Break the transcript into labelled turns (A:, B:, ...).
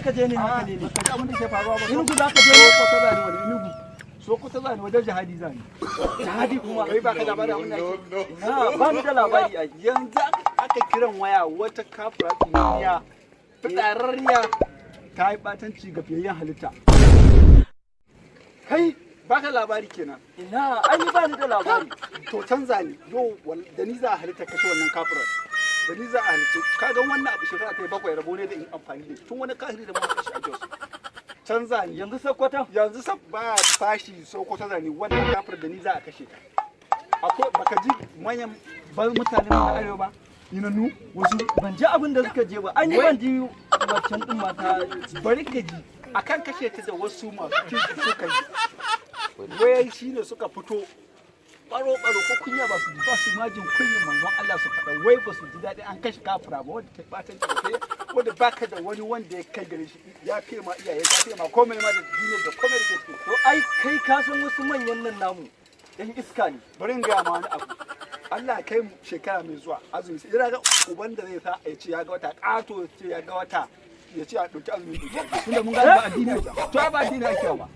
A: ka je ne haka ne?
B: Baka ji abin da ke faruwa ba?
A: Enugu za ka je ne?
B: Sokoto za ni. Wani Enugu? Sokoto za ni, wajen jihadi za ni.
A: Jihadi kuma?
B: Kai baka labarin abin da ake?
A: Na ba ni da labari ai.
B: Yanzu aka kiran waya, wata kafira tsinaniya fitsararriya ta yi batanci ga fiyayyen halitta. Kai baka labari kenan?
A: Ina, ai ni ba ni da labari.
B: To canza ni yau, da ni za a halitta kashe wannan kafirar, da ni za a halitta. Ka ga wannan abu shekara ta yi 7 rabo ne da in amfani da shi tun wani kafiri da muka kashe a Jos. Canza ni.
A: Yanzu Sokoto?
B: Yanzu sab ba fashi, Sokoto za ni. Wannan kafir da ni za a kashe ta. Akwai baka ji manyan ban mutanen na arewa ba, inannu wasu?
A: Ban ji abin da suka je ba. An yi ban ji wancan din mata.
B: Bari ka ji, akan kashe ta da wasu masu kirki suka yi, wai shine suka fito baro baro, ko kunya ba su ji ba, su majin kunyin manzon Allah su faɗa, wai ba su ji daɗi an kashe kafira ba wanda ta ɓatan kai, wanda baka da wani wanda ya kai gare shi, ya fiye ma iyaye, ya fiye ma komai ma da duniyar da komai da ke ciki.
A: To ai kai ka san wasu manyan nan namu yan iska ne.
B: Bari in gaya ma wani abu. Allah ya kai mu shekara mai zuwa azumi, sai ga uban da zai sa ya ce ya ga wata ƙato, ya ce ya ga wata, ya ce a ɗauki azumi, tunda mun gane ba addini, to ai ba addini ake ba.